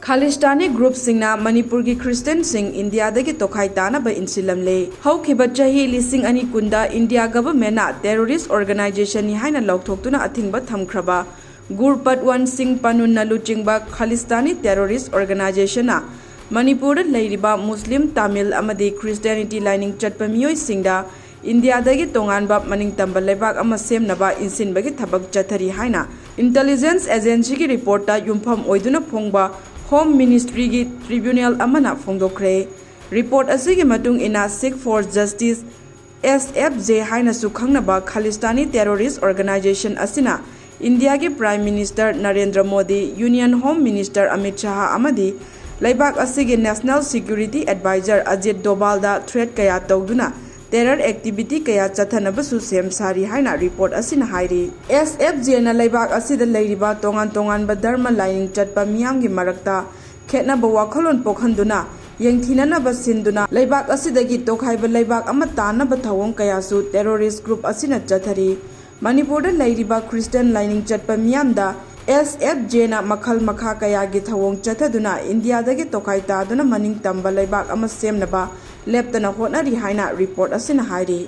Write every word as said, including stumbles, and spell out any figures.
ꯈꯥꯂꯤꯁꯇꯥꯅꯤ ꯒ꯭ꯔꯨꯞꯁꯤꯡꯅ ꯃꯅꯤꯄꯨꯔꯒꯤ ꯈ꯭ꯔꯤꯁꯇꯤꯌꯟꯁꯤꯡ ꯏꯟꯗꯤꯌꯥꯗꯒꯤ ꯇꯣꯈꯥꯏ ꯇꯥꯅꯕ ꯏꯟꯁꯤꯜꯂꯝꯂꯦ꯫ ꯍꯧꯈꯤꯕ ꯆꯍꯤ ꯂꯤꯁꯤꯡ ꯑꯅꯤ ꯀꯨꯟꯗ ꯏꯟꯗꯤꯌꯥ ꯒꯚꯔꯟꯃꯦꯟꯠꯅ ꯇꯦꯔꯣꯔꯤꯁ꯭ꯠ ꯑꯣꯔꯒꯅꯥꯏꯖꯦꯁꯟꯅꯤ ꯍꯥꯏꯅ ꯂꯥꯎꯊꯣꯛꯇꯨꯅ ꯑꯊꯤꯡꯕ ꯊꯝꯈ꯭ꯔꯕ ꯒꯨꯔꯄꯠꯋꯟꯠ ꯁꯤꯡ ꯄꯅꯨꯟꯅ ꯂꯨꯆꯤꯡꯕ ꯈꯥꯂꯤꯁꯇꯥꯅꯤ ꯇꯦꯔꯣꯔꯤꯁ꯭ꯠ ꯑꯣꯔꯒꯅꯥꯏꯖꯦꯁꯟꯅ ꯃꯅꯤꯄꯨꯔꯗ ꯂꯩꯔꯤꯕ ꯃꯨꯁꯂꯤꯝ, ꯇꯥꯃꯤꯜ ꯑꯃꯗꯤ ꯈ꯭ꯔꯤꯁꯇꯤꯌꯥꯅꯤꯇꯤ ꯂꯥꯏꯅꯤꯡ ꯆꯠꯄ ꯃꯤꯑꯣꯏꯁꯤꯡꯗ ꯏꯟꯗꯤꯌꯥꯗꯒꯤ ꯇꯣꯉꯥꯟꯕ ꯃꯅꯤꯡꯇꯝꯕ ꯂꯩꯕꯥꯛ ꯑꯃ ꯁꯦꯝꯅꯕ ꯏꯟꯁꯤꯟꯕꯒꯤ ꯊꯕꯛ ꯆꯠꯊꯔꯤ ꯍꯥꯏꯅ ꯏꯟꯇꯦꯂꯤꯖꯦꯟꯁ ꯑꯦꯖꯦꯟꯁꯤꯒꯤ ꯔꯤꯄꯣꯔꯠꯇ ꯌꯨꯝꯐꯝ ꯑꯣꯏꯗꯨꯅ ꯐꯣꯡꯕ ꯍꯣꯝ ꯃꯤꯅꯤꯁꯇ꯭ꯔꯤꯒꯤ ꯇ꯭ꯔꯤꯕ꯭ꯌꯨꯅꯦꯜ ꯑꯃꯅ ꯐꯣꯡꯗꯣꯛꯈ꯭ꯔꯦ꯫ ꯔꯤꯄꯣꯔꯠ ꯑꯁꯤꯒꯤ ꯃꯇꯨꯡ ꯏꯟꯅ, Sikhs for justice, S F J ꯍꯥꯏꯅꯁꯨ ꯈꯪꯅꯕ ꯈꯥꯂꯤꯁꯇꯥꯅꯤ ꯇꯦꯔꯣꯔꯤꯁ꯭ꯠ ꯑꯣꯔꯒꯅꯥꯏꯖꯦꯁꯟ ꯑꯁꯤꯅ ꯏꯟꯗꯤꯌꯥꯒꯤ prime minister Narendra Modi, union home minister Amit Shah ꯑꯃꯗꯤ ꯂꯩꯕꯥꯛ ꯑꯁꯤꯒꯤ ꯅꯦꯁꯅꯦꯜ ꯁꯦꯀ꯭ꯌꯨꯔꯤꯇꯤ ꯑꯦꯗꯚꯥꯏꯖꯔ ꯑꯖꯤꯠ ꯗꯣꯚꯥꯜꯗ ꯊ꯭ꯔꯦꯠ ꯀꯌꯥ ꯇꯧꯗꯨꯅ ꯇꯦꯔꯔ ꯑꯦꯛꯇꯤꯚꯤꯇꯤ ꯀꯌꯥ ꯆꯠꯊꯅꯕꯁꯨ ꯁꯦꯝ ꯁꯥꯔꯤ ꯍꯥꯏꯅ ꯔꯤꯄꯣꯔꯠ ꯑꯁꯤꯅ ꯍꯥꯏꯔꯤ꯫ ꯑꯦꯁ ꯑꯦꯐ ꯖꯦꯅ ꯂꯩꯕꯥꯛ ꯑꯁꯤꯗ ꯂꯩꯔꯤꯕ ꯇꯣꯉꯥꯟ ꯇꯣꯉꯥꯟꯕ ꯙꯔꯃ ꯂꯥꯏꯅꯤꯡ ꯆꯠꯄ ꯃꯤꯌꯥꯝꯒꯤ ꯃꯔꯛꯇ ꯈꯦꯠꯅꯕ ꯋꯥꯈꯜꯂꯣꯟ ꯄꯣꯛꯍꯟꯗꯨꯅ, ꯌꯦꯡꯊꯤꯅꯅꯕ ꯁꯤꯟꯗꯨꯅ, ꯂꯩꯕꯥꯛ ꯑꯁꯤꯗꯒꯤ ꯇꯣꯈꯥꯏꯕ ꯂꯩꯕꯥꯛ ꯑꯃ ꯇꯥꯅꯕ ꯊꯧꯑꯣꯡ ꯀꯌꯥꯁꯨ ꯇꯦꯔꯣꯔꯤꯁ꯭ꯠ ꯒ꯭ꯔꯨꯞ ꯑꯁꯤꯅ ꯆꯠꯊꯔꯤ꯫ ꯃꯅꯤꯄꯨꯔꯗ ꯂꯩꯔꯤꯕ ꯈ꯭ꯔꯤꯁꯇꯤꯌꯟ ꯂꯥꯏꯅꯤꯡ ꯆꯠꯄ ꯃꯤꯌꯥꯝꯗ ꯑꯦꯁ ꯑꯦꯐ ꯖꯦꯅ ꯃꯈꯜ ꯃꯈꯥ ꯀꯌꯥꯒꯤ ꯊꯧꯑꯣꯡ ꯆꯠꯊꯗꯨꯅ ꯏꯟꯗꯤꯌꯥꯗꯒꯤ ꯇꯣꯈꯥꯏ ꯇꯥꯗꯨꯅ ꯃꯅꯤꯡꯇꯝꯕ ꯂꯩꯕꯥꯛ ꯑꯃ ꯁꯦꯝꯅꯕ ꯂꯦꯞꯇꯅ ꯍꯣꯠꯅꯔꯤ ꯍꯥꯏꯅ ꯔꯤꯄꯣꯔꯠ ꯑꯁꯤꯅ ꯍꯥꯏꯔꯤ꯫